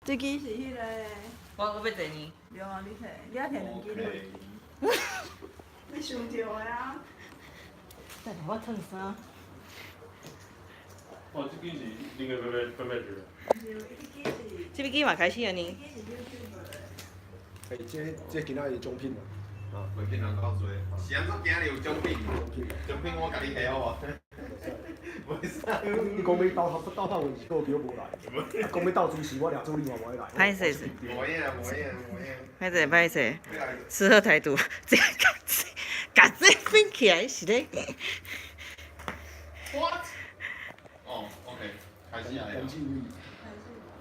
這支是彼個。我欲坐呢。對啊，你摕，你愛摕兩支落。你想著的啊。等下我褪衫。哦，這支是恁個欲欲欲。這支嘛開始了呢。欸，這今仔日獎品啊！袂見人夠濟，是按怎今日有獎品？獎品我家己摕好無？袂使。你講欲鬥鬥鬥運氣，閣叫無來。講欲鬥主持，我掠助理嘛無愛來。歹勢。無影無影無影。歹勢歹勢，適合台獨。這共這變起來是咧。 What？哦，OK，開始啊！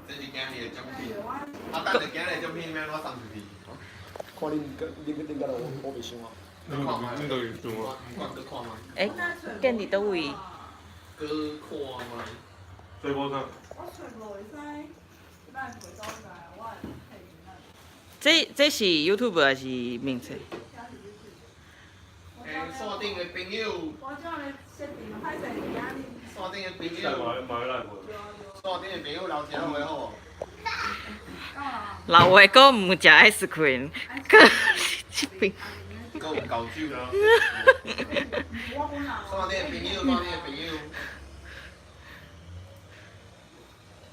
這是今日的獎品。啊，等下今日的獎品欲按怎送出去？看恁恁恁敢若我袂想啊。恁恁都有想啊？欸，建佇佗位？閣看覓。吹無啥？我揣無會使，咱陪所在，我會摕。這是 YouTube 還是面冊？欸，線頂的朋友。我怎咧設定歹勢佇遐哩。線頂的朋友。線頂的朋友留一下話好無？老話閣毋食 ice cream，閣這邊。閣有厚酒。線頂的朋友，線頂的朋友。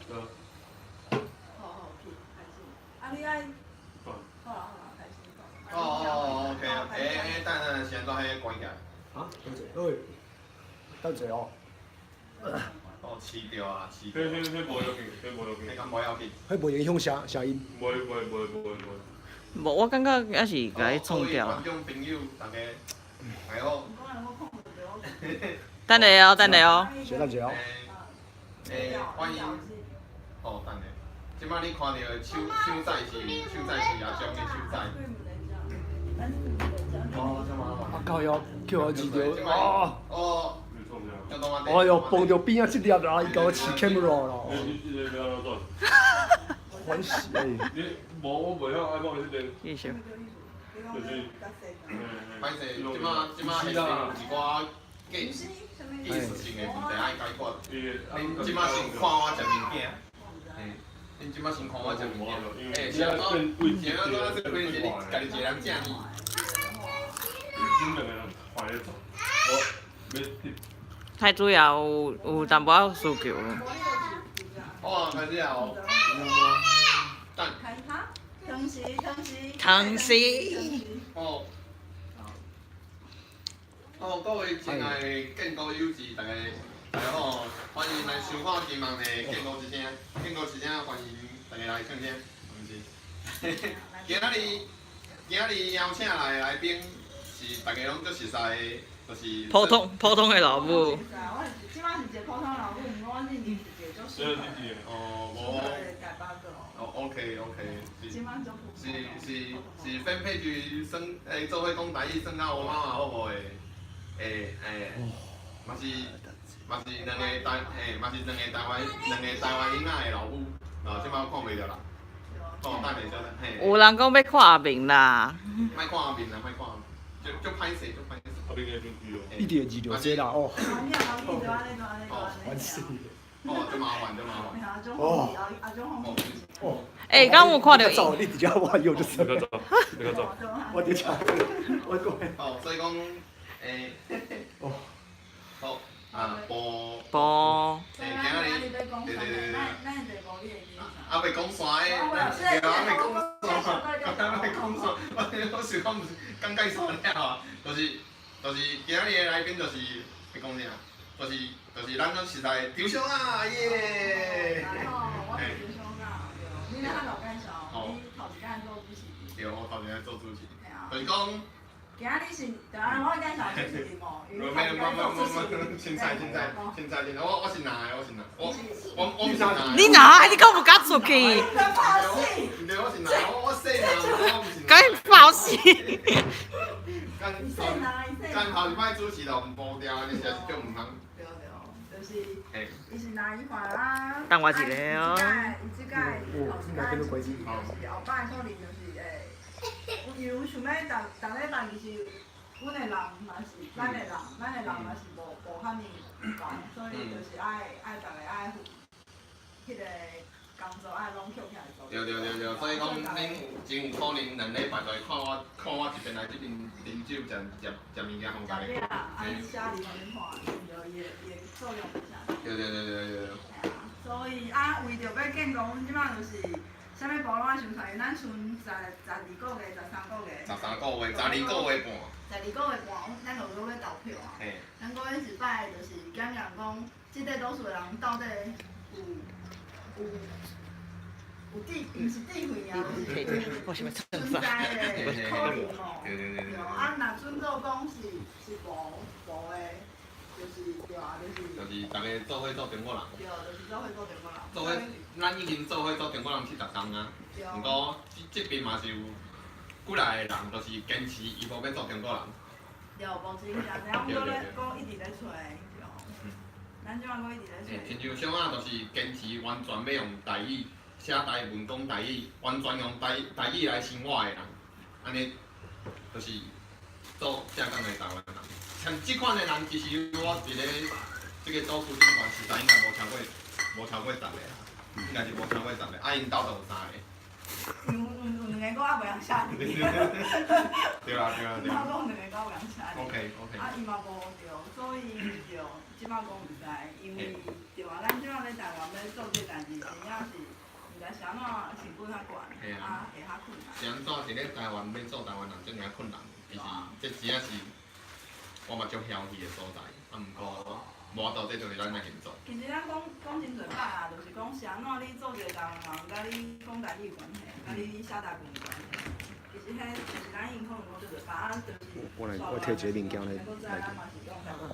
好好，開始。啊，你愛。好啦好啦，開始。哦哦，OK，欸欸，等等，是按怎彼個關起來？啊？等者，喂，等者哦。哦，飼著啊，飼。彼彼彼無要緊，彼無要緊。彼敢無要緊？彼無影響聲聲音。袂袂袂袂袂。無，我感覺猶是共伊創掉。觀眾朋友，大家，大家好。等下哦，等下哦。先等者哦。欸，歡迎。哦，等下。這擺你看著的手手仔是手仔是阿張的手仔。哦，啊靠腰，叫我飼著啊！哦。哎喲，碰著邊仔這粒啦，伊共我飼 camera 啦。歡喜欸！你無我袂曉愛講的這個。繼續。就是。歹勢，這擺這擺還是有一寡技技術性的問題愛解決。恁這擺先看我食物件。嘿，恁這擺先看我食物件。欸，是按怎？是按怎？這個是你家己一個人食呢？恁兩個人看咧做，我欲太主要有有淡薄仔需求。好啊，開始啊！等。湯匙，湯匙。湯匙。哦。哦，各位親愛的建國友智，大家大家好，歡迎來收看今晚的建國之聲。建國之聲歡迎大家來唱聲，毋是。今仔日今仔日邀請來的來賓是大家攏足熟似的，就是普通普通的老母。我是這擺是一個普通老母，毋過我認真是一個足熟的。哦，無。哦，OK OK，是是是是分配局算欸做伙講台語算甲我媽媽好無的，欸欸，嘛是嘛是兩個台欸嘛是兩個台灣兩個台灣囡仔的老母，哦，這擺看袂著啦。哦，等下小等，嘿。有人講欲看阿明啦。莫看阿明啦，莫看，足足歹勢，足歹勢。阿明的面具哦。一定會飼著這啦哦。煩死。哦，足麻煩，足麻煩。哦。哦。欸，敢有看著伊？你佇遮我有就是。你較早，你較早。我佇遮，我過。哦，所以講，欸，哦，好，啊，播。播。欸，今仔日，對對對對。啊，未講煞的，對啊，未講煞，未講煞，我我想講毋是講介煞了啊，就是就是今仔日的來賓就是欲講啥，就是就是咱攏熟似的張小雅耶。好，我是張小雅，對，你咧較老介紹，你頭一工做主持。對，我頭一工做主持，就是講。今仔日是，對啊，我介紹主持人無？沒沒沒沒沒，凊彩凊彩凊彩凊彩，我是男的，我是男，我我我毋是男的。你哪？你閣無敢出去？對，我是男，我我細男，我毋是男。敢爆死！干干頭一擺主持就毋步調，你實在是足毋通。對對，就是，伊是哪一款啊？等我一下哦。伊這擺頭一擺就是後擺可能就是會。因為想欲逐逐禮拜其實，阮的人嘛是，咱的人，咱的人嘛是無無遐爾濟，所以就是愛愛逐个愛彼個共工作愛攏抾起來做。對對對對，所以講恁有真有可能兩禮拜就會看我一邊來這邊啉酒、食食食物件，予家己。食啊，啊寫字予恁看，對，伊的作用是啥？對對對對對。所以啊，為著欲建功，阮這擺就是啥物步攏愛想出來。咱剩12個月、13個月。 13個月，12個月半。12個月半，咱就閣欲投票啊。咱閣彼一擺就是檢驗講，這塊多數的人到底有智，毋是智慧啊，就是存在的可能哦。對啊，若準做講是無的，就是對啊，就是。就是逐家做伙做中國人。對，就是做伙做中國人。做伙，咱已經做伙做中國人70冬啊。毋過這這邊嘛是有幾來個人，就是堅持伊無欲做中國人。對，無真正，然後閣咧，閣一直咧揣，對。咱這擺閣一直咧揣。親像小仔就是堅持完全欲用台語寫台文、講台語，完全用台語來生活的人，按呢就是做正港的台灣人。像這款的人，其實我佇咧這個組織頂懸，實在應該無超過10個啦，應該是無超過10個，啊，𪜶兜就有三個。有兩個閣猶袂曉寫字。對啊對啊對。我講兩個閣袂曉寫字。 OK。啊，伊嘛無對，所以對，這擺講毋知，因為對啊，咱這擺咧台灣欲做這個代誌，真正是毋知是按怎成本較懸，啊會較困難。是按怎佇咧台灣欲做台灣人，這爾困難，其實這真正是我嘛足囂氣的所在，啊，毋過無法度，這就是咱的現狀。其實咱講講真濟擺啊，就是講是按怎你做一個台灣人，佮你講台語有關係，佮你寫台文有關係。其實彼就是咱已經可能講足濟擺，啊，就是。我來，我提一個物件來來。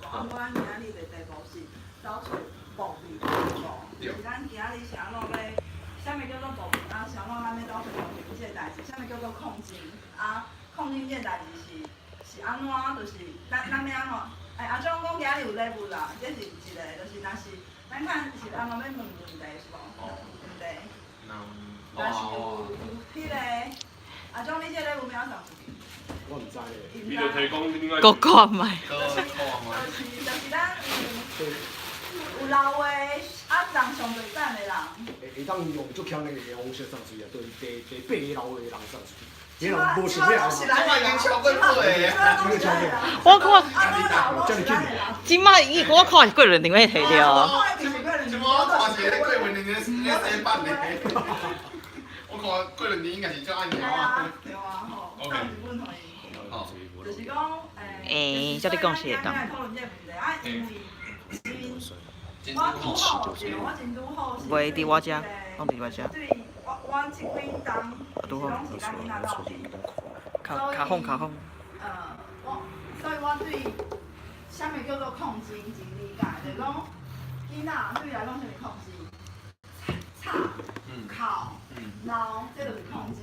啊，毋過咱今仔日的題目是走揣暴力的路，就是咱今仔日是按怎欲，啥物叫做暴力？啊，是按怎咱欲走揣暴力這個代誌？啥物叫做抗爭？啊，抗爭這個代誌是按怎？就是咱欲按怎？哎，阿張講今仔日有禮物啦，這是一個，就是若是咱看是按怎欲問問題是無？問題。若是有彼個，阿張你這個禮物欲送出去？我毋知咧。伊就提供另外。閣看覓。就是咱有老話啊，人上濟讚的人。會當用足強的方式送出去啊，就是第八個老的人送出去。這人無想要啊。這擺已經超過八個。我看，這擺伊我看是郭倫定欲提著。這擺我看是咧郭文玲咧咧洗版咧。我看郭倫定應該是足愛鳥啊。對啊，吼。OK。就是講，欸，照你講是會當。袂佇我遮，攏佇我遮。拄好。較較風較風。我所以我對啥物叫做抗爭真理解，就是講囡仔對伊來講啥物抗爭？吵、哭、鬧，這就是抗爭。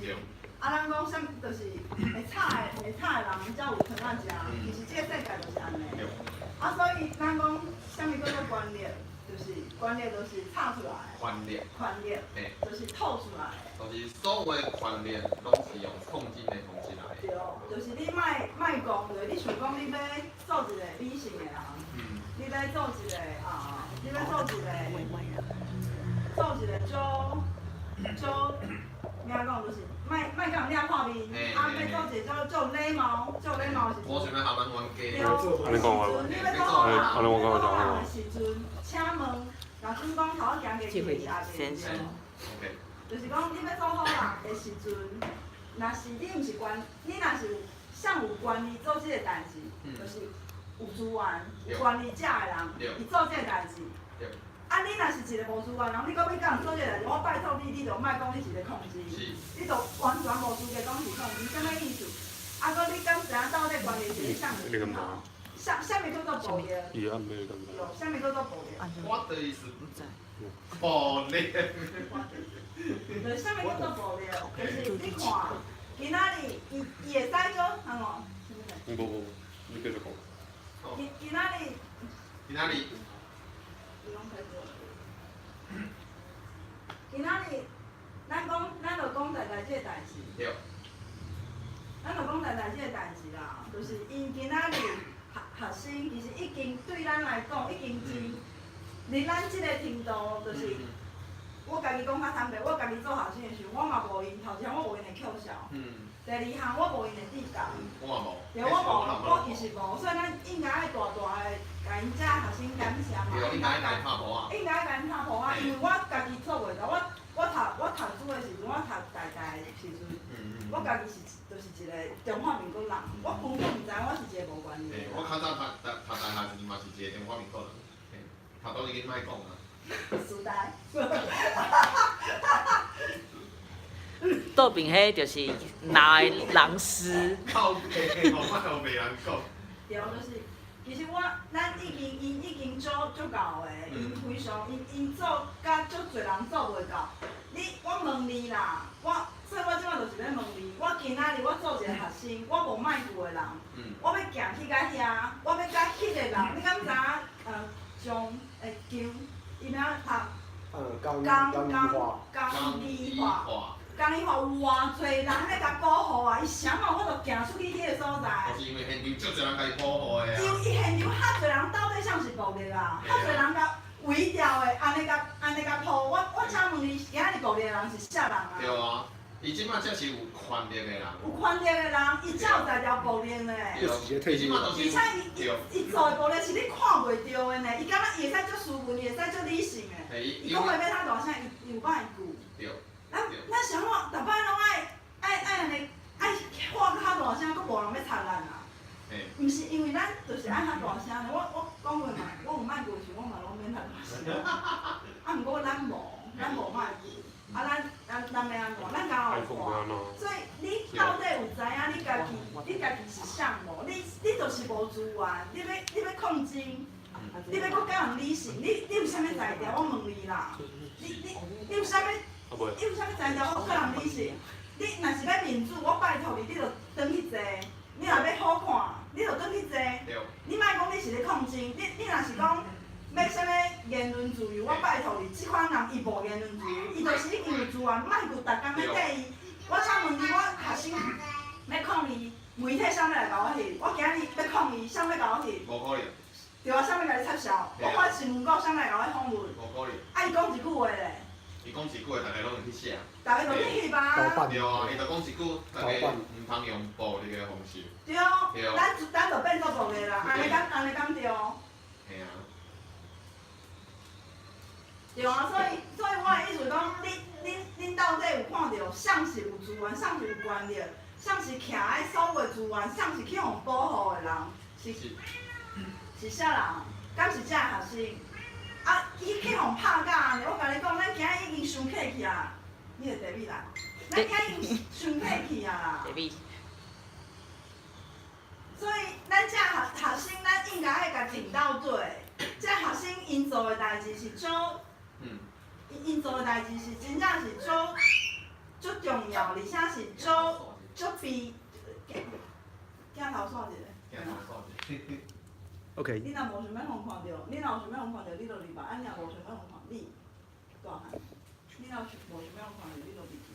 啊，咱講啥物就是會吵的會吵的人才有糖仔食，其實這個世界就是按呢。啊，所以咱講啥物叫做權力，就是權力就是吵出來的。權力。權力。就是吐出來的。就是所有的權力，攏是用抗爭的方式來的。對，就是你莫莫講，就是你想講你欲做一個理性的人，你欲做一個啊，你欲做一個足足，按怎講就是莫莫共人掠破面，啊，欲做一個足足有禮貌，足有禮貌的時陣。我想欲予咱冤家。對，按呢講話。你欲做好人，做好人的時陣，請問，若準講頭仔行過去是後邊。就是講，你欲做好人的時陣，若是你毋是權，你若是有上有權利做這個代誌，就是有資源、有權力者的人，伊做這個代誌。啊，你若是一個無資源人，你閣欲共人做這個代誌，我拜託你，你就莫講你是咧抗爭，你就完全無資格講是抗爭，啥物意思？啊，閣你敢知影到底權力是咧啥物？啥啥物叫做暴力？對，啥物叫做暴力？我的意思，暴力。就是啥物叫做暴力？就是你看，今仔日伊伊會使做按怎？無無，你繼續講。今今仔日。今仔日。今仔日，咱講，咱就講代代這個代誌。對。咱就講代代這個代誌啦，就是𪜶今仔日學學生其實已經對咱來講已經真，離咱這個程度，就是我家己講較坦白，我家己做學生的時陣，我嘛無閒，頭一項我無閒會扣笑，第二項我無閒會計較。我嘛無。對，我無，我其實無，所以咱應該愛大大的共𪜶遮學生感謝嘛。對，應該愛共𪜶拍噗仔。應該愛共𪜶拍噗仔，因為我家己做袂到，我讀書的時陣，我讀大大的時陣，我家己是就是一個中華民國人，我根本毋知我是一個無權力的人。我較早讀大學時嘛是一個中華民國人，讀到已經莫講啊。時代。倒邊彼就是鬧的人師。靠北，我莫予別人講。對，就是，其實我咱已經𪜶已經足足𠢕的，𪜶非常𪜶做甲足濟人做袂到。你我問你啦，我所以我這擺就是欲問你，我今仔日我做一個學生，我無賣舊的人，我欲行去到遐，我欲佮彼個人，你敢知影？張欸姜，伊名讀。江江江江麗華，江麗華有偌濟人咧共保護啊！伊啥嘛有法度行出去彼個所在。就是因為現場足濟人共伊保護的啊。因伊現場較濟人到底啥是暴力啊？較濟人共圍牢的，按呢共按呢共抱。我請問你，今仔日暴力的人是啥人啊？對啊，伊這擺才是有權力的人。有權力的人，伊才有才調暴力呢。對，伊這擺都是。而且伊做的暴力是你看袂著的呢，伊感覺伊會使足斯文，伊會使足理性的。伊講話欲較大聲，伊有辦法顧。對。咱啥物，逐擺攏愛按呢，愛喊較大聲，閣無人欲插咱啊。毋是因為咱就是愛較大聲，我講話嘛，我有麥克時，我嘛攏免較大聲。啊，毋過咱無，咱無麥克，啊，咱欲按怎？咱敢有看？所以你到底有知影你家己，你家己是啥無？你就是無資源，你欲抗爭，你欲閣佮人理性，你有啥物才調？我問你啦，你有啥物？你有啥物才調？我佮人理性？你若是欲民主，我拜託你，你就轉去坐。你若欲好看，你就轉去坐。你莫講你是咧抗爭，你若是講欲啥物言論自由，我拜託你，這款人伊無言論自由，伊就是已經有資源，莫閣逐工咧綴伊。我請問你，我學生欲抗議，媒體啥欲來共我翕？我今日欲抗議，啥欲共我翕？無可能。對啊，啥欲共你插潲？我發新聞稿，啥欲來共我訪問？無可能。啊，伊講一句話咧。伊講一句話，逐家攏會去寫。逐家攏去翕啊。對啊，伊就講一句，逐家毋通用暴力的方式。對，咱就變做暴力啦，按呢敢按呢敢對？嘿啊。對啊，所以我的意思講，恁到底有看著，啥是有資源，啥是有權力，啥是徛佇所有資源，啥是去予保護的人，是啥人？敢是這學生？啊，伊去予拍甲按呢，我共你講，咱今仔已經傷客氣啊！你個地米來，咱今仔已經傷客氣啊啦。地米。所以，咱這學生，咱應該愛共挺到底。這學生𪜶做的代誌是足，𪜶做的代誌是真正是足重要，而且是足悲。鏡頭煞一下。鏡頭煞一下。 OK。你若無想欲予看著，你若有想欲予看著，你就入來；啊，你若無想欲予看，你大漢，你若無想欲予看著，你就入去。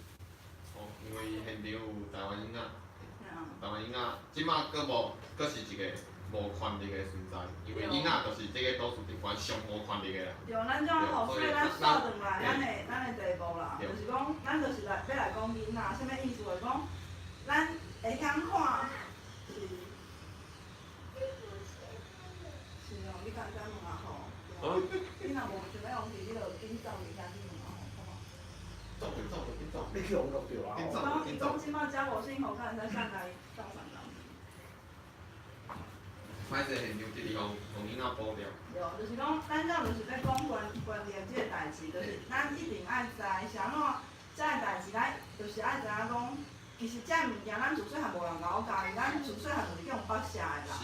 哦，因為現場有台灣囡仔，台灣囡仔這擺閣無，閣是一個無權力的存在，因為囡仔就是這個都市地方上無權力的啦。對，咱這樣吼，所以咱煞轉來，咱的題目啦，就是講，咱就是來欲來講囡仔，啥物意思？就是講，咱會曉看是。是哦，你敢知問阿吼？你若無想欲用去，你就緊走去遐去問阿吼，好無？走就走，緊走。你去用就對啊。緊走，緊走。伊講這擺遮無信號，敢會使上來走上來？歹勢現場直直予囡仔保掉。對，就是講，咱這就是欲講權力這個代誌，就是咱一定愛知，是按怎這個代誌，咱就是愛知影講，其實這物件咱自細漢無人共我教，因咱自細漢就是去予縛寫的啦。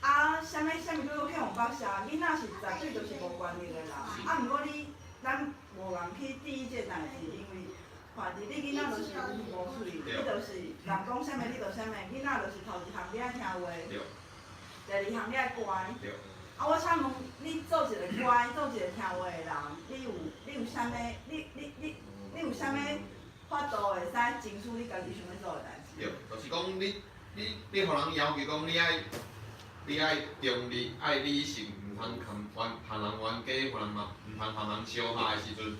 啊，啥物啥物叫做去予縛寫？囡仔是絕對就是無權力的啦。啊，毋過你咱無人去注意這個代誌，因為看佇你囡仔就是有耳無喙，你就是人講啥物你就啥物，囡仔就是頭一項你愛聽話，第二項你愛乖。啊，我請問你做一個乖、做一個聽話的人，你有啥物？你有啥物法度會使爭取你家己想欲做的代誌？對，就是講你予人要求講你愛中立、愛理性，毋通含冤、予人冤家，予人嘛，毋通予人相蝦的時陣，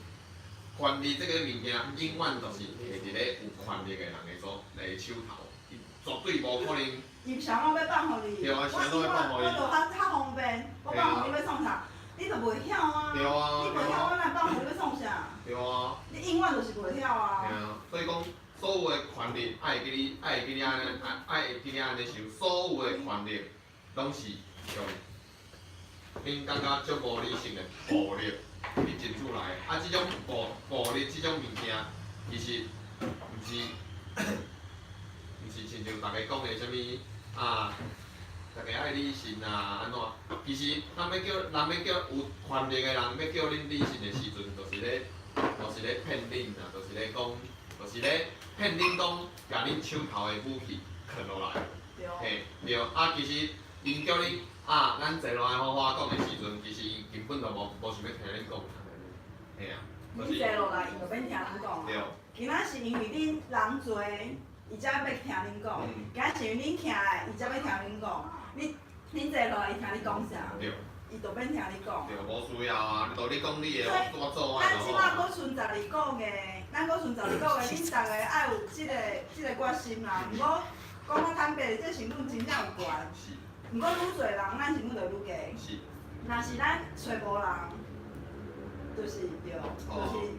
權力這個物件，永遠就是摕佇咧有權力的人的手的手頭，伊絕對無可能。伊啥物欲放予你？對啊，啥物欲放予我就較較方便，我放予你欲創啥，你就袂曉啊。對啊。你袂曉，我哪放予你欲創啥？對啊。你永遠就是袂曉啊。對啊，所以講，所有的權力愛會記你，愛會記你按呢，愛會記你按呢想，所有的權力攏是用恁感覺足無理性的暴力去爭取來的。啊，這種暴力這種物件，其實毋是親像逐家講的啥物啊，逐家愛理性啊，按怎？其實人欲叫有權力的人欲叫恁理性的時陣，就是咧騙恁啊，就是咧講，就是咧騙恁講，共恁手頭的武器囥落來。嘿，對，啊，其實𪜶叫你啊，咱坐落來好好講的時陣，其實𪜶根本就無想欲聽恁講。嘿啊。恁坐落來，伊就免聽恁講。對。今仔是因為恁人濟，伊才欲聽恁講。今仔是因為恁徛來，伊才欲聽恁講。恁坐落來，伊聽你講啥？對。伊就免聽你講。對，無需要啊！就你講你的，我做我的。咱這擺閣賰12個月，咱閣賰12個月，恁逐个愛有這個決心啦。毋過講較坦白，這成本真正有懸。毋過愈濟人，咱成本就愈低。若是咱揣無人，就是對，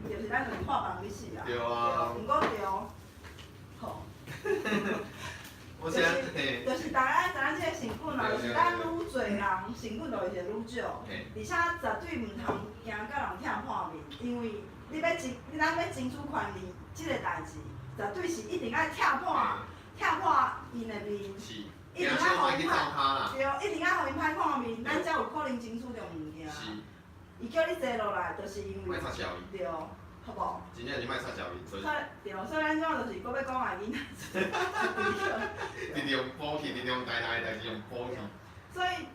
就是咱就是破房去死啦。對啊。毋過對，好。就是大家知影這個成本啦，就是咱愈濟人，成本就會愈少，而且絕對毋通驚共人拆破面，因為你欲爭，咱欲爭取權利，這個代誌絕對是一定愛拆破𪜶的面，一定愛予𪜶歹，對，一定愛予𪜶歹看面，咱才有可能爭取著物件。伊叫你坐落來，就是因為對。好無？真正是莫插潲伊，所以。對，所以咱這就是閣欲講的囡仔。直用補去，直用代代代誌用補去。所以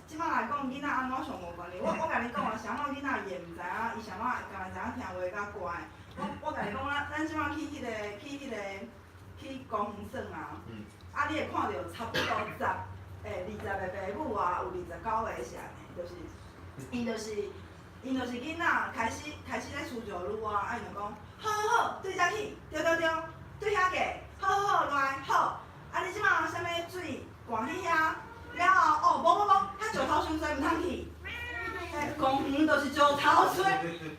這擺來講，囡仔按怎上無關係。我共你講啊，啥物囡仔伊會毋知影，伊啥物敢若知影聽話較乖。我共你講，咱這擺去彼個公園耍啊，啊，你會看著差不多十、20個爸母啊，有29個是按呢，就是，𪜶就是。𪜶就是囡仔開始咧輸石女啊，啊𪜶就講，好好好，對遮去，對對對，對遐過，好好好，來好。啊你這擺啥物水灌去遐，了後哦，無無無，遐石頭傷濟，毋通去。公園就是石頭多，欸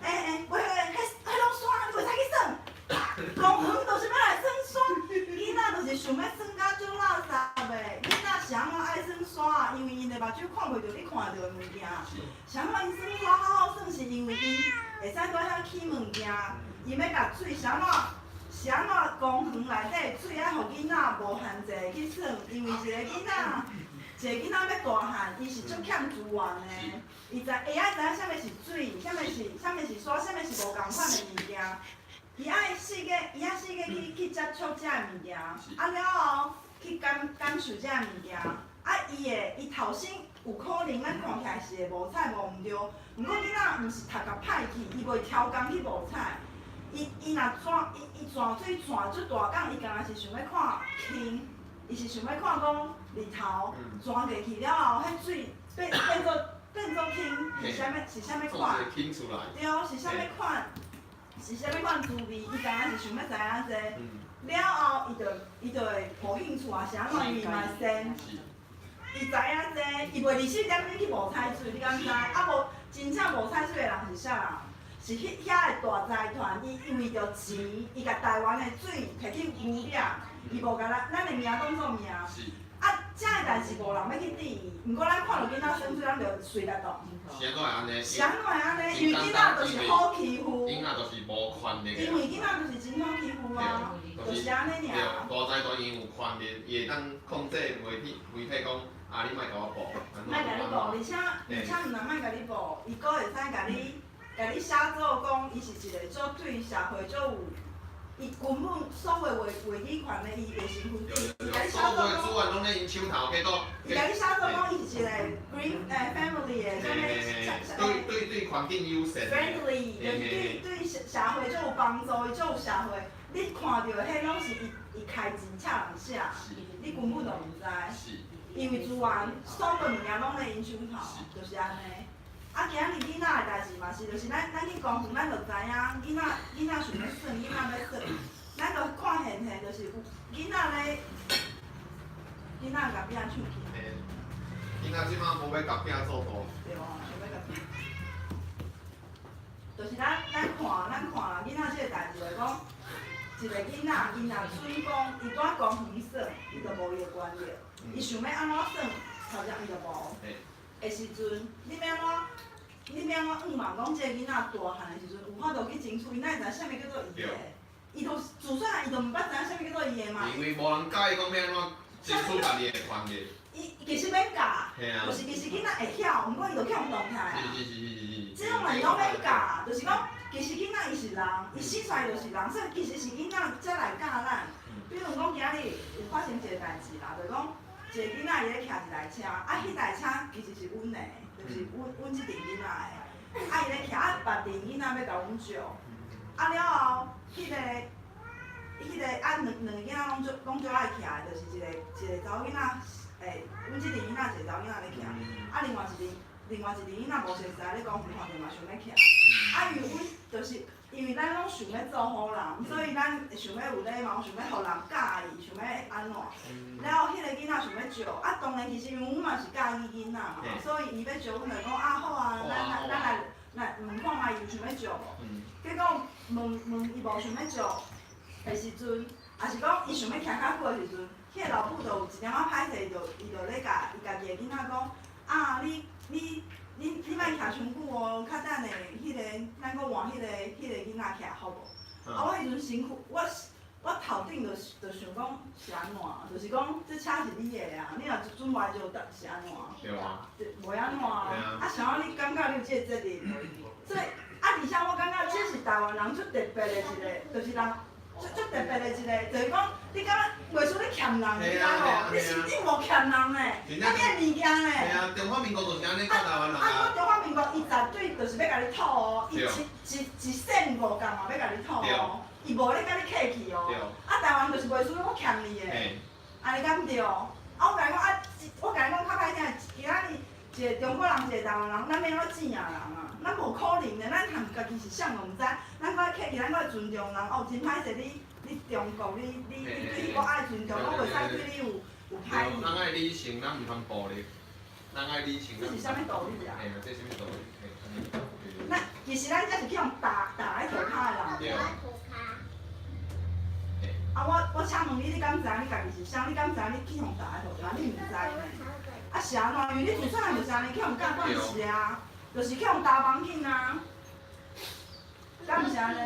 欸，喂喂，彼攏沙，你袂使去耍。公園就是欲來耍沙，囡仔就是想欲耍甲足垃圾的。囡仔是按怎愛耍沙？因為𪜶的目睭看袂著你看著的物件。是按怎𪜶耍沙較好耍？是因為𪜶會使佇遐起物件，𪜶欲共水是按怎？是按怎公園內底水愛予囡仔無限制去耍？因為一個囡仔，一個囡仔欲大漢，伊是足欠資源的，伊知會愛知影啥物是水，啥物是沙，啥物是無仝款的物件。伊愛四界去接觸這个物件，啊了後去感受這個物件。啊，伊頭先有可能咱看起來是會無彩無毋對，毋過囡仔毋是讀甲歹去，伊袂超工去無彩。伊若轉，伊轉水轉足大工，伊敢若是想欲看輕，伊是想欲看講日頭轉過去了後，彼水變做輕，是啥物款？對，是啥物款？是啥物款滋味？伊敢若是想欲知影這，了後伊就會無興趣啊，是按怎？因為嘛會跣。伊知影這，伊袂24點鐘去無彩水，你敢知？啊無，真正無彩水的人是啥人？是彼遐的大財團，伊為著錢，伊共台灣的水摕去污染，伊無共咱的命當做命。啊，這个代誌無人欲去理伊，毋過咱看著囡仔耍水，咱就隨來動。是按怎會按呢？是按怎會按呢？因為囡仔就是好欺負。囡仔就是無權力。因為囡仔就是真好欺負啊，就是按呢爾。對，大財團𪜶有權力，伊會當控制媒體，媒體講啊，你莫共我報。莫共你報，而且毋但莫共你報，伊閣會使共你寫做講，伊是一個足對社會足有。伊根本所有話語權的，伊會身份頂，伊共你寫做講。所有資源攏佇𪜶手頭，結果。伊共你寫做講，伊是一個 green family 的，啥物？對環境友善。 friendly，就是對社會足有幫助，伊足有社會。你看著的彼攏是伊開錢請人寫，你根本就毋知。因為資源所有物件攏佇𪜶手頭，就是按呢。啊，今日囡仔的代誌嘛是，就是咱去公園，咱就知影囡仔想欲耍，囡仔欲耍，咱就看現現，就是有囡仔咧，囡仔共餅搶去。嘿，囡仔這擺無欲共餅做大。對啊，想欲共餅。就是咱看囡仔這個代誌，就是講一個囡仔，伊若準講，伊蹛公園耍，伊就無伊的權力，伊想欲按怎耍，頭前伊就無。的時陣，你欲按怎？你欲按怎向望講這個囡仔大漢的時陣，有法度去爭取？伊哪會知啥物叫做伊的？伊就自細漢伊就毋捌知影啥物叫做伊的嘛。因為無人教伊講欲按怎爭取家己的權利。伊其實免教，就是其實囡仔會曉，毋過伊就去予動起來啊。這種人攏免教，就是講，其實囡仔伊是人，伊生出來就是人，所以其實是囡仔才來教咱。比如講，今日有發生一個代誌啦，就講一個囡仔伊咧騎一台車，啊，彼台車其實是阮的，就是阮這陣囡仔的，啊，伊咧騎，啊，別陣囡仔欲共阮借，啊了後，彼個啊，兩個囡仔攏足愛騎的，就是一個查某囡仔，阮這陣囡仔一個查某囡仔咧騎，啊，另外一陣囡仔無熟似咧講，看著嘛想欲騎，啊，因為阮就是因為咱攏想欲做好人，所以咱想欲有禮貌，想欲予人佮意，想欲按怎。了後，彼個囡仔想欲借，啊，當然其實因為阮嘛是佮意囡仔嘛，所以伊欲借，阮就講啊好啊，咱來問看覓伊有想欲借無？結果問問伊無想欲借的時陣，抑是講伊想欲徛較久的時陣，彼個老母就有一點仔歹勢，就伊就咧共伊家己的囡仔講，啊，你莫徛傷久哦，較等下彼個咱閣換彼個囡仔徛好無？啊，我彼陣身軀，我頭頂就想講是按怎，就是講這車是你的啊，你若準無愛借，是按怎？對啊。袂按怎啊？啊，啥物你感覺你有這個責任？所以啊，而且我感覺這是台灣人足特別的一個，就是人。足特別的一個，就是講，你感覺袂輸你欠人，你知無？你是你無欠人呢，啊你的物件呢？嘿啊，中華民國就是按呢教台灣人啊！啊，中華民國伊絕對就是欲共你討哦，伊一仙五角嘛欲共你討哦，伊無咧共你客氣哦。啊，台灣就是袂輸我欠你的，按呢敢對？啊，我共你講啊，我共你講較歹聽，今仔日一個中國人，一個台灣人，咱欲按怎正人啊？咱無可能的，咱含家己是啥嘛毋知，咱閣愛客氣，咱閣愛尊重人。哦，真歹勢，你中國，你對我愛尊重，我袂使對你有歹意。咱愛理性，咱毋通暴力。咱愛理性。這是啥物道理啊？嘿啊，這是啥物道理？嘿。咱其實咱這是去予打佇塗跤的人。對。啊，我請問你，你敢知影你家己是啥？你敢知影你去予打佇塗跤？你毋知呢？啊是按怎？因為你自細漢就是按呢去予教慣是啊。就是去予打房去啊，敢毋是按呢？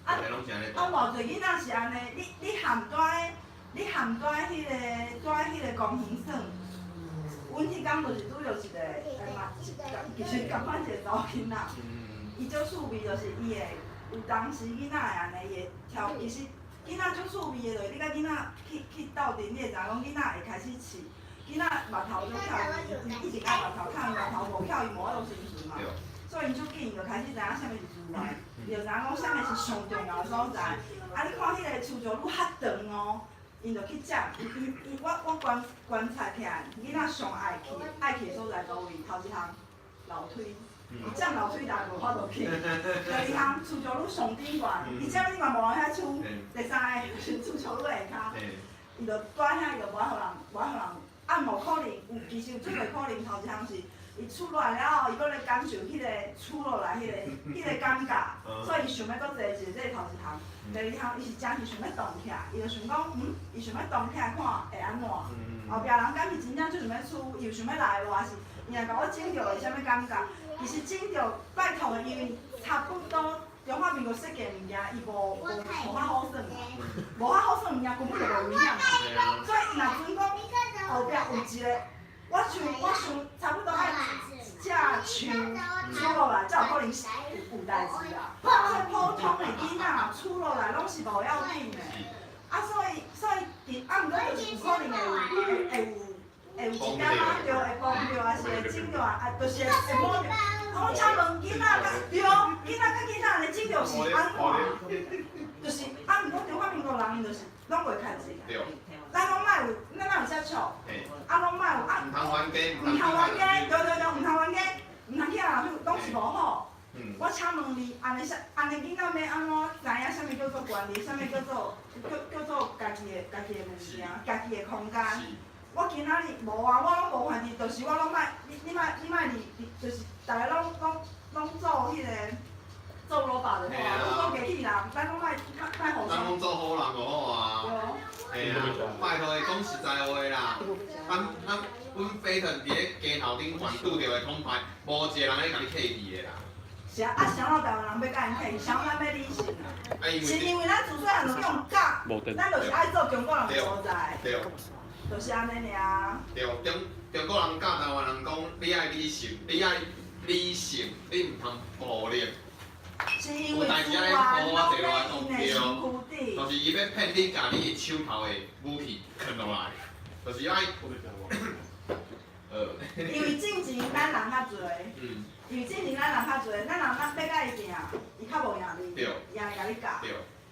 啊啊！偌濟囡仔是按呢，你含蹛，你含蹛彼個公園耍，阮彼工就是拄著一個，嘛，其實仝款一個查某囡仔，伊足趣味，就是伊會有當時囡仔會按呢，伊會跳，其實囡仔足趣味的，就是你共囡仔去鬥陣，你會知影講囡仔會開始試。囡仔目頭足巧，伊一直愛目頭巧，伊目頭無巧，伊無法度生存嘛。所以𪜶足緊，就開始知影啥物是資源，伊就知影講啥物是上重要的所在。啊，你看彼個樹石愈較長哦，𪜶就去佔。伊伊伊，我觀察起來，囡仔上愛去的所在佗位？頭一項樓梯，伊佔樓梯，但無法度去。第二項樹石愈上頂懸，伊佔頂懸無人遐厝。第三个是樹石愈下跤，伊就蹛遐，伊就無愛予人，無愛予人。啊，無可能，有其實有足濟可能，頭一項是伊厝落來了後，伊閣咧感受彼個厝落來彼個感覺，所以伊想欲閣坐一下，這是頭一項。第二項，伊是真是想欲動起來，伊就想講，伊想欲動起來看會按怎？後壁人敢是真正就想欲厝，伊有想欲來無？還是伊若共我整著會啥物感覺？其實整著拜託的，因為差不多中華民國設計物件，伊無較好耍，無較好耍物件根本就無危險。所以伊若準講。後壁有一個，我想差不多愛這樹厝落來，才有可能有代誌啦。所以普通的囡仔厝落來攏是無要緊的。啊，所以佇啊，毋過就是有可能會有一點仔著會崩著，抑是會整著啊，就是會摸著。我請問囡仔佮對，囡仔佮囡仔按呢整著是按怎？就是啊，毋過中華民國人𪜶就是攏袂牽制。咱攏莫有，咱哪有接觸？啊，攏莫有啊。毋通冤家，毋通冤家，對對對，毋通冤家，毋通囝拢是无好。我请问你，按呢啥，按呢囡仔欲按怎知影啥物叫做权利，啥物叫做叫做家己的物件，家己的空间？我今仔日无啊，我拢无番伫，就是我拢莫，你莫伫，就是逐个拢做彼个做老爸就好啊，拢做机器人，咱拢莫莫互咱相。拢做好人就好啊。嘿啊，拜托伊讲实在话啦，咱阮飞腾伫咧街头顶悬拄著的统派，无一个人咧共你客气的啦。是啊，啊，啥人台湾人欲共𪜶客气？啥人咱欲理性啊？啊，因是因为咱自细汉就去予教，咱就是爱做中国人的所在，就是按呢尔。对，中国人教台湾人讲，你爱理性，你爱理性，你毋通暴力。是因为资源拢佇𪜶的身躯底。就是伊欲骗你，共你手头的武器囥落来，就是爱。因为进前咱人较济，因为进前咱人较济，咱人咱欲共伊拼，伊较无赢你，伊会共你教。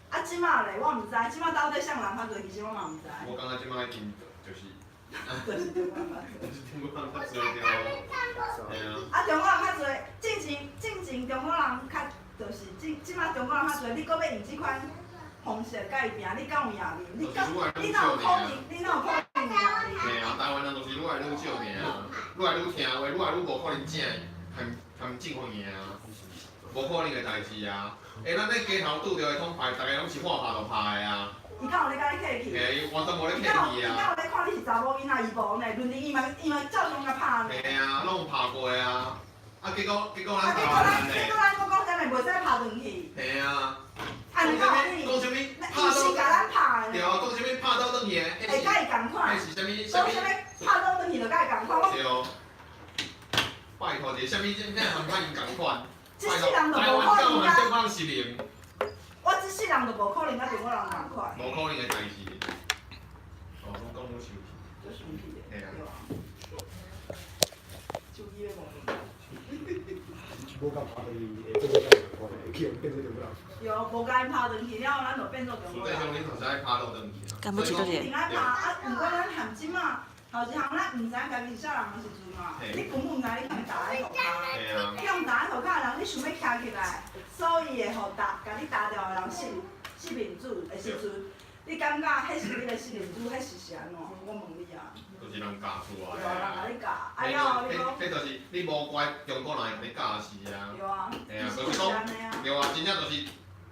啊，这马咧，我毋知，这马到底啥人较济，其实我嘛毋知。我感觉这马已经就是。就是中国人较济。就是中国人较济对。啊，中国人较济，进前中国人较，就是这马中国人较济，你阁欲用这款方式共伊拼，你敢有赢面？你哪有可能？你哪有可能赢？嘿啊，台湾人就是愈来愈少尔，愈来愈听话，愈来愈无可能正含含政府赢啊，无可能的代志啊。欸，咱咧街头拄著的统派，逐个拢是看拍就拍的啊。伊敢有咧共你客气？嘿，伊完全无咧客气啊。伊敢有咧看你是查某囡仔，伊无呢，论伊嘛照常共拍呢。嘿啊，拢有拍过啊。啊，结果咱台湾人结果咱阁讲啥物袂使拍转去。嘿啊。啊，你讲啥物？讲啥物？伊是共咱拍的。对啊，讲啥物拍倒转去的？会共伊仝款。彼是啥物？讲啥物拍倒转去就共伊仝款。对。拜托者，啥物这这含佮𪜶仝款？这世人就无可能中国人是零。我这世人就无可能佮中国人仝款。无可能的代志。哦，拢讲拢生气。足生气的。嘿啊。手机咧无。无共拍转去，会变做共款，会去予变做中国人。对，无共𪜶拍转去了后，咱就变做中国人。实际上，恁就是爱拍倒转去啊。敢要一个一定爱拍啊！毋过咱含这马，头一项咱毋知影家己是啥人的时阵嘛，你根本毋知你共打佇涂跤，去予打佇涂跤的人，你想欲徛起来，所以会予打，共你打掉的人失民主的时阵，你感觉彼是你的失民主，彼是按怎？我问你啊。就是人教出来对啊，人共你教，啊了后你讲。彼就是你无乖，中国人会共你教死啊。对啊。嘿啊，就是讲，对啊，真正就是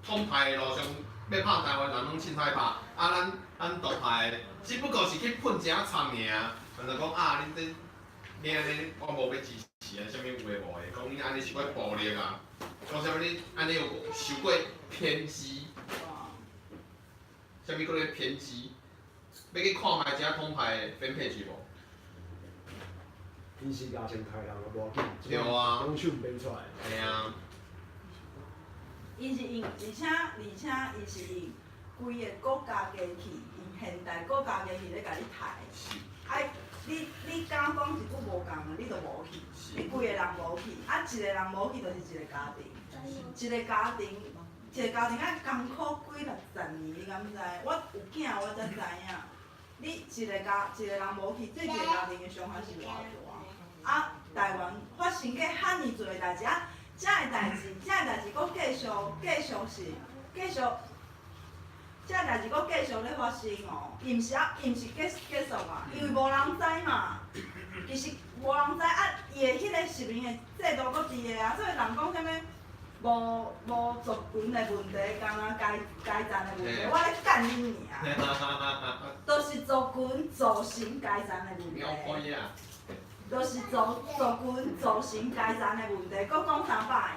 统派的路上欲拍台湾人拢凊彩拍，啊咱独派的，只不过是去喷一下臭尔，人就讲啊，恁这，你按呢，我无欲支持啊，啥物有的无的，讲你按呢是过暴力啊，讲啥物你按呢有受过偏激，啥物叫做偏激？欲去看觅这统派的分配去无？伊是亚先开人啊，无要紧。对啊。拢手毋免出来。嘿啊。伊是用，而且伊是用规个国家机器，用现代国家机器咧共你刣。啊，你敢讲一句无仝的，你就无去。你规个人无去，啊，一个人无去就是一个家庭，一个家庭，一个家庭爱艰苦几六十年，你敢知？我有囝，我才知影。你一个家一个人无去，对一个家庭的伤害是偌大。啊，台湾发生过遐尔济代志，啊，这个代志阁继续继续是继续，这个代志阁继续咧发生哦。伊毋是啊，伊毋是结束啊，因为无人知嘛。其实无人知啊，伊的彼个实名的制度阁伫个啊，所以人讲啥物无族群的问题，敢若阶层的问题，我咧干恁娘！就是族群造成阶层的问题。就是族群造成阶层的问题，阁讲三摆，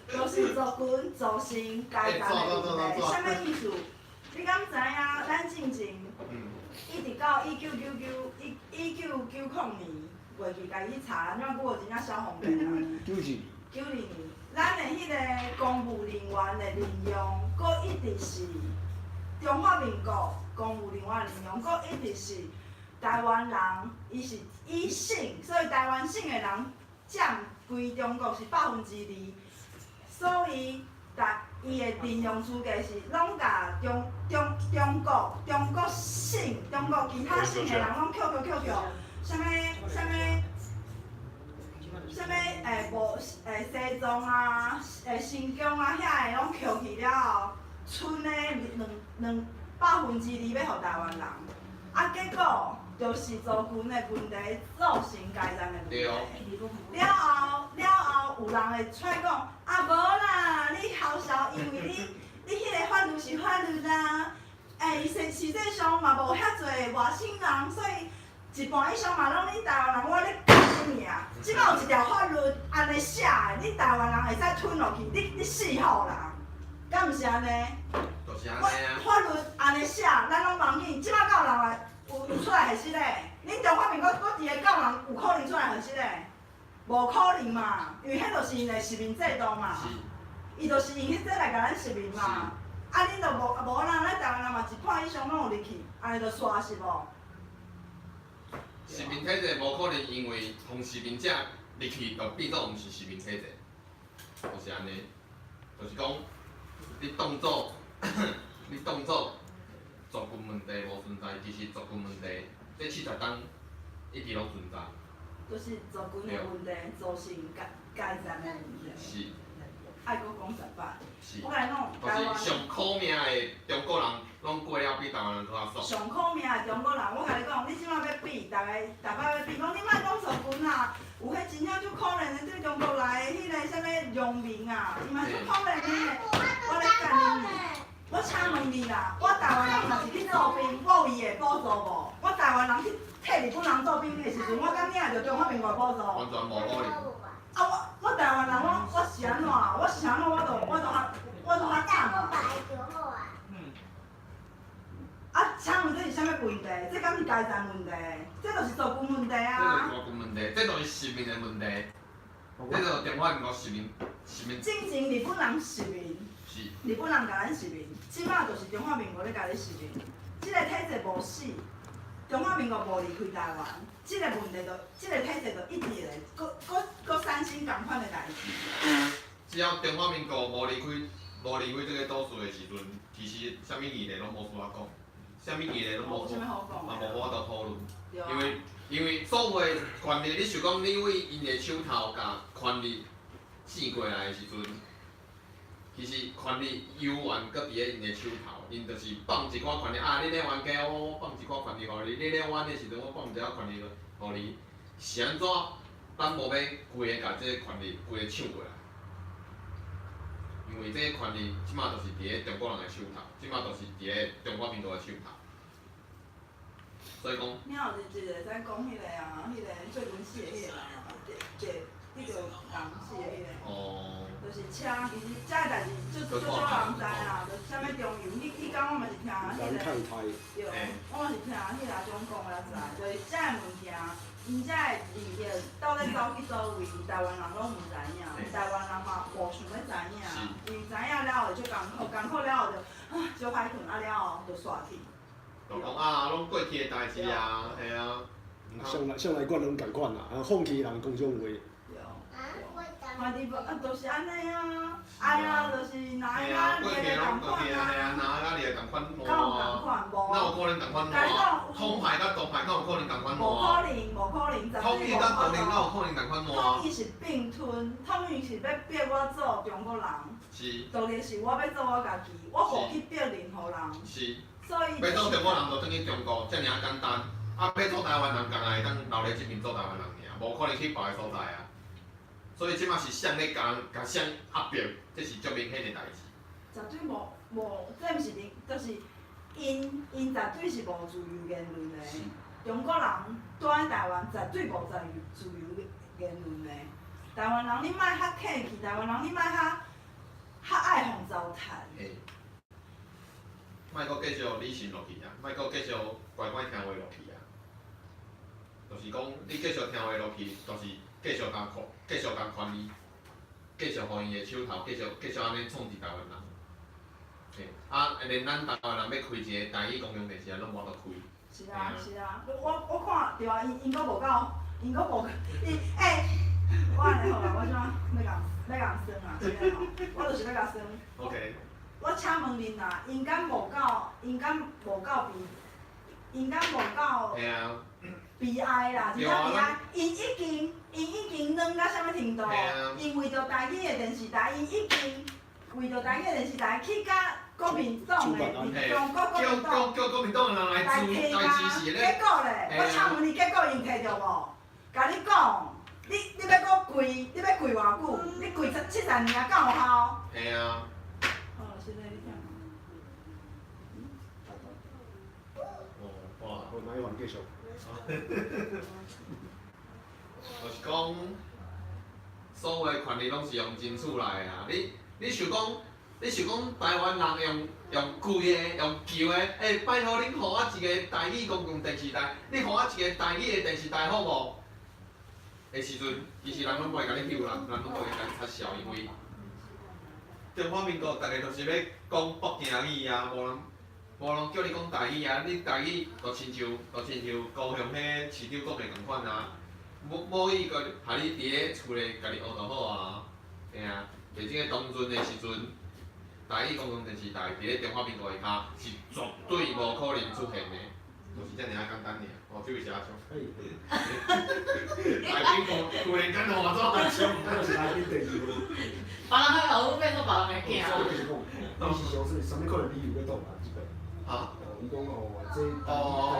就是族群造成阶层的问题，啥物意思？你敢知影？咱进前一直到一九九九一一九九零年，袂记家己去查，怎久真正小方便啊？九二。92年，咱的彼个公务人员的任用，阁一直是中华民国公务人员的任用，阁一直是台湾人，伊是以省，所以台湾省的人占规中国是2%，所以台伊的任用资格是拢共中中中国中国省中国其他省的人拢扣扣扣扣，啥物啥物。啥物無西藏啊、新疆啊遐个攏扣去了後，剩的兩兩2%要予台灣人，啊結果就是族群的問題造成階層的問題。了後了後有人會出來講，啊無啦，你姣潲，因為你彼个法律是法律啊，實際上嘛無遐濟外省人，所以一半以上嘛攏恁台灣人，我咧幹你啊！這擺有一條法律按呢寫的，你台灣人會使吞落去，你死好啦，敢毋是按呢？就是按呢啊。法律按呢寫，咱攏無要緊。這擺敢有人來有出來還是咧？恁中華民國閣佇咧敢有人有可能出來還是咧？無可能嘛，因為彼就是𪜶的殖民制度嘛。伊就是用彼個來共咱殖民嘛。啊，恁就無無啦，咱台灣人嘛一半以上攏有入去，按呢就煞是無？殖民體制無可能因為予殖民者入去就變做毋是殖民體制，就是按呢，就是講你當做族群問題無存在，其實族群問題這70冬一直攏存在。就是族群的問題造成階階層的問題。愛閣講10擺。我共你講，就是上苦命的中國人，攏過了比台灣人閣較爽。上苦命的中國人，我共你講，你這擺欲比，逐个逐擺欲比，講你莫講族群啦，有彼真正足可憐的對中國來的彼个啥物農民啊，伊嘛足可憐的。我咧幹你，我請問你啦，我台灣人若是去做兵，我有伊會補助無？我台灣人去替日本人做兵的時陣，我敢領著中華民國補助？完全無可能。啊，我台灣人，我是按怎？我是按怎？我就較敢嘛。啊，請問這是啥物問題？這敢是階層問題？這就是族群問題啊！這就是族群問題，這就是殖民的問題。這就是中華民國殖民，殖民。進前日本人殖民，日本人共咱殖民，這擺就是中華民國咧共你殖民。這个體制無死，中華民國無離開台灣，這個問題就，這个體制就一直會，閣閣閣產生仝款的代誌。只要中華民國無離開，無離開這个島嶼的時陣，其實啥物議題攏無需要講，啥物議題攏無，嘛無法度討論，因為所有的權力，你想講你為𪜶的手頭共權力爭過來的時陣，其實權力猶原閣佇咧𪜶的手頭，𪜶就是放一寡權力啊，你咧冤家，我放一寡權力予你；你咧冤的時陣，我放一寡權力予你。是按怎？咱無欲規个共這个權力規个搶過來，因為這个權力這擺就是佇咧中國人的手頭，這擺就是佇咧中華民國的手頭。所以講。你有一個在講彼個啊，彼個最近死的彼個人啊，得著癌死的彼個。就是車，其實這个代誌足足少人知啦，就啥物中油，彼工我嘛是聽彼个，對，我嘛是聽彼个阿總講才知，就是這个物件，𪜶這个利益到底走去佗位，台灣人攏毋知影，台灣人嘛無想欲知影，因為知影了後就足艱苦，艱苦了後就啊小歹睏，啊了後就煞去。就講啊，攏過去的代誌啊，嘿啊。向來管攏仝款啦，啊，放棄人講這種話。反正無啊，就是按呢啊，哎呀，就是哪會甲你的仝款啊？哪會佮你的仝款敢有仝款無？哪有可能仝款爛？統派佮獨派敢有可能仝款爛？無可能，無可能，統一佮獨立敢有可能仝款爛？統一是併吞，統一是欲逼我做中國人。獨立是我欲做我家己，我無去逼任何人。所以。欲做中國人就轉去中國，遮爾仔簡單。啊，欲做台灣人，干焦會當留咧這邊做台灣人爾，無可能去別个所在啊。所以這馬是誰咧共人共誰壓迫，這是足明顯的代誌。絕對無無，這毋是人，就是𪜶𪜶絕對是無自由言論的。中國人住佇台灣絕對無自由自由言論的。台灣人你莫較客氣，台灣人你莫較較愛予糟蹋。莫閣繼續理性落去啊！莫閣繼續乖乖聽話落去啊！就是講，你繼續聽話落去，就是繼續共控，繼續共權力，繼續予𪜶的手頭，繼續繼續按呢創治台灣人。嘿，啊，連咱台灣人欲開一个台語公共電視，攏無法度開。是啊，是啊，我看對啊，𪜶閣無夠，𪜶閣無伊欸，我按呢好啦，我這欲共欲共算啊，這个吼，我就是欲共算。 OK。我請問恁啊，𪜶敢無夠，𪜶敢無夠比，𪜶敢無夠？嘿啊。悲哀啦，真正悲哀。𪜶已經軟到啥物程度？𪜶為著台語的電視台，𪜶已經為著台語的電視台去佮國民黨的，中國國民黨叫國民黨的人來來支來支持咧。結果咧，我請問你，結果𪜶提著無？共你講，你欲閣跪，你欲跪偌久？你跪70年啊，敢有效？嘿啊。好，現在你聽。哦，哇！好，那還繼續。就是講，所有的權利攏是用爭取來的啊！你想講台灣人用跪的、用求的，欸，拜託恁予我一個台語公共電視台，你予我一個台語的電視台好無？的時陣，其實人攏無會共你翕啦，人攏無會共你插笑，因為中華民國逐个就是欲講北京語啊，無人叫你講台語啊，你台語就親像高雄彼市長講的仝款啊，母語閣予你佇咧厝內家己學就好啊，嘿啊，伫這個當陣的時陣，台語公共電視台佇咧中華民國下跤是絕對無可能出現的，就是遮爾仔簡單爾。哦，這位是阿昌。來賓突然間換做阿昌，我是來賓第二位。別人較好，變做別人的囝。你是想說啥物可能理由欲擋啊？這個？啊？哦，伊講哦，這台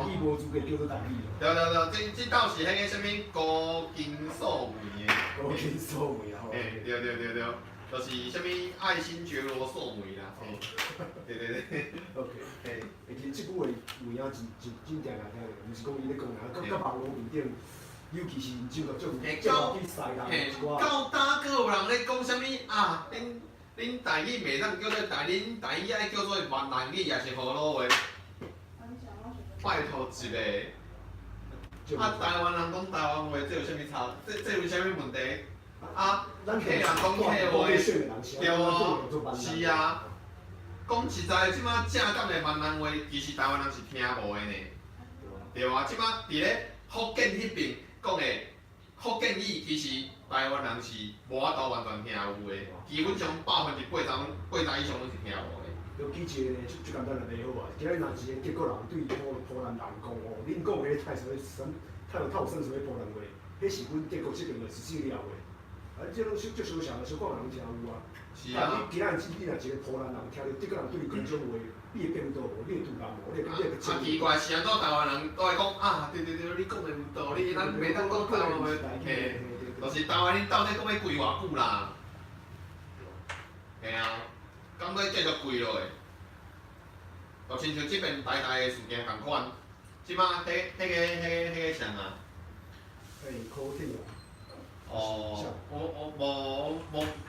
語無資格叫做台語。對對對，這倒是彼個啥物高金素梅的。高金素梅啊！嘿，對對對對，就是啥物愛新覺羅素梅啦。嘿，對對對。 OK。嘿，欸，其實這句話有影真真真定定聽著，毋是講伊咧講啊，佮網路面頂，尤其是𪜶中國這種去西人一寡。到今閣有人咧講啥物啊？恁台語袂當叫做台，恁台語愛叫做閩南語，抑是河洛話？拜託一下，啊，台灣人講台灣話，這有啥物差？這有啥物問題？啊，客人講客話，對啊，是啊。講實在，這馬正港的閩南話，其實台灣人是聽無的呢。對啊，這馬佇咧福建彼邊講的福建語，其實台灣人是無法度完全聽有的，基本上80%以上攏是聽無的。就舉一個例，足簡單的例好啊。今日若一個德國人對波蘭人講吼，恁講的太啥物什，太有透算啥物波蘭話，彼是阮德國這邊的實際了話。啊，這攏足小小小可人聽有啊。是啊。你今仔日你若一個波蘭人聽著德國人對伊講這種話，你會變倒無？你會突然無？你會你會啊，奇怪，是按怎台灣人都會講啊？對對對，你講的有道理，咱袂當講台灣話。嘿，就是台灣恁到底講欲跪偌久啦？嘿啊，敢欲繼續跪落去？就親像這邊台大的事件仝款，這馬彼個啥啊？欸，柯鐵啊。哦，我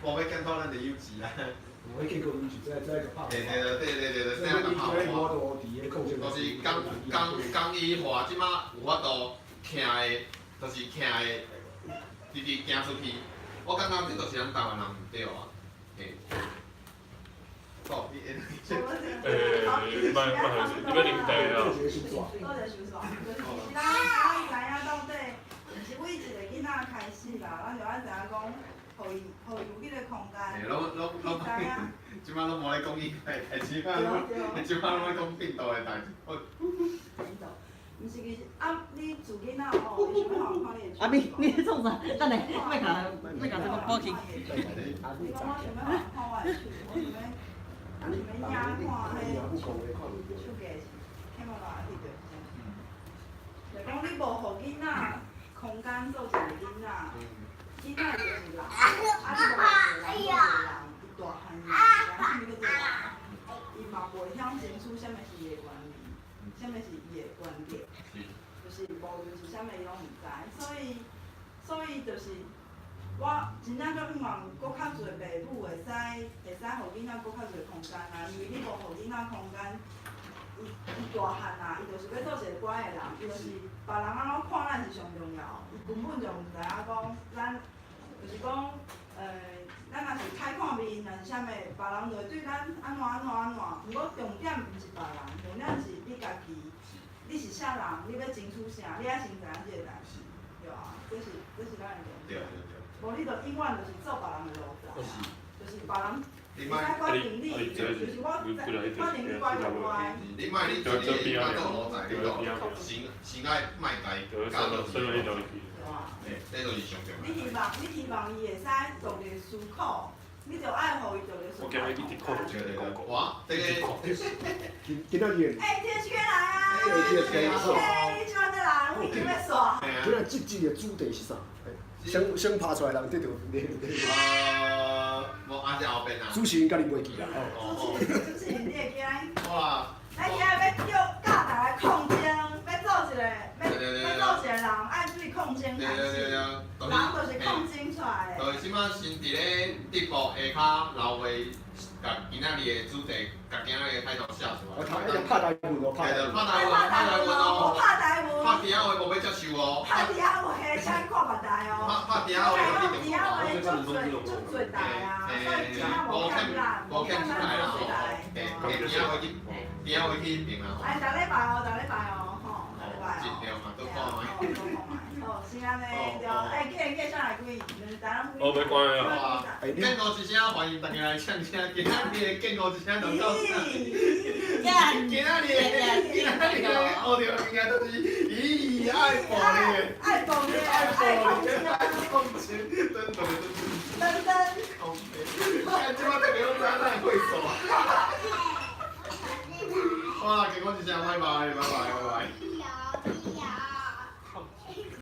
無欲檢討咱的幼稚啦。無彼結果伊是再共拍。對對對對對對，這樣共拍。就是江宜樺這馬有法度徛的，就是徛的，直直行出去。我感覺這就是咱台灣人毋對啊，嘿。哦，你欸，慢慢，你欲啉茶啊？多謝收煞，就是其實咱知影到底，毋是為一個囡仔開始啦，咱就愛知影講，予伊有彼個空間。欸，攏，這馬攏無咧講伊的代誌，這馬攏咧講病毒的代誌。病毒，毋是其實啊，你自囡仔吼，伊想欲予人看你的。啊，你咧創啥？等下，莫共這個報警。你講我想欲予人看我的手，我想欲。想欲影看彼手機是起碼嘛翕著啥？就講你無予囡仔空間做一個囡仔，囡仔就是人，啊你無予一個人做一個人，伊大漢伊毋知影啥物叫做人，伊嘛袂曉爭取啥物是伊的權利，啥物是伊的觀點，就是無論是啥物伊攏毋知，所以就是。我真正足向望，閣較濟爸母會使予囡仔閣較濟空間啊，因為你無予囡仔空間，伊大漢啊，伊就是欲做一個乖的人，伊就是別人按怎看咱是上重要，伊根本就毋知影講咱，就是講，咱若是歹看面，若是啥物，別人就會對咱按怎按怎按怎。毋過重點毋是別人，重點是你家己，你是啥人，你欲爭取啥，你愛先知影這個代誌，對啊，這是咱的重點。無你就永遠就是做別人的奴才，就是別人你莫会使决定你，就是我决定你乖无乖。你莫你自己较做奴才，你就先先爱莫家教做生了一条鱼。嘿，这就是上重要。你希望伊会使独立思考，你就愛予伊獨立思考。我今日一直看對對對，哇，這個。今今仔日。欸，THK 來啊！THK，你這擺來，我已經欲煞。今仔這集的主題是啥？先先拍出來，人得著你。無，還是後邊啊。主持人家己袂記啦。主持人，主持人，你會記咱？好啦。咱今日欲叫教大家抗爭，欲做一個，欲做一個人，愛對抗爭開始。人就是抗爭出來的。就是這擺先佇咧直播下跤留話，共今仔日的主題，共今仔日的態度寫出來。我拍台文哦，拍台文。拍台文，拍台文哦。拍台文。拍台話無欲接受哦。拍台話，請看別台哦。拍拍台話，台話足濟足濟台啊，所以真正無欠咱，無欠咱足濟台。嘿，台話去，台話去彼邊啊。哎，逐禮拜哦，逐禮拜哦，吼，逐禮拜哦。盡量嘛，都看覓。好，是按呢，對。哎，今日介紹來幾？哦，袂關啊。建國之聲歡迎大家來唱聲，今仔日的建國之聲就到此。今仔日的今仔日的學著的物件都是，咦，愛暴力的，愛暴力，愛暴力，愛抗爭，等等等等。哎，這擺特別攏知影咱會數。好啦，建國之聲，拜拜，拜拜，拜拜。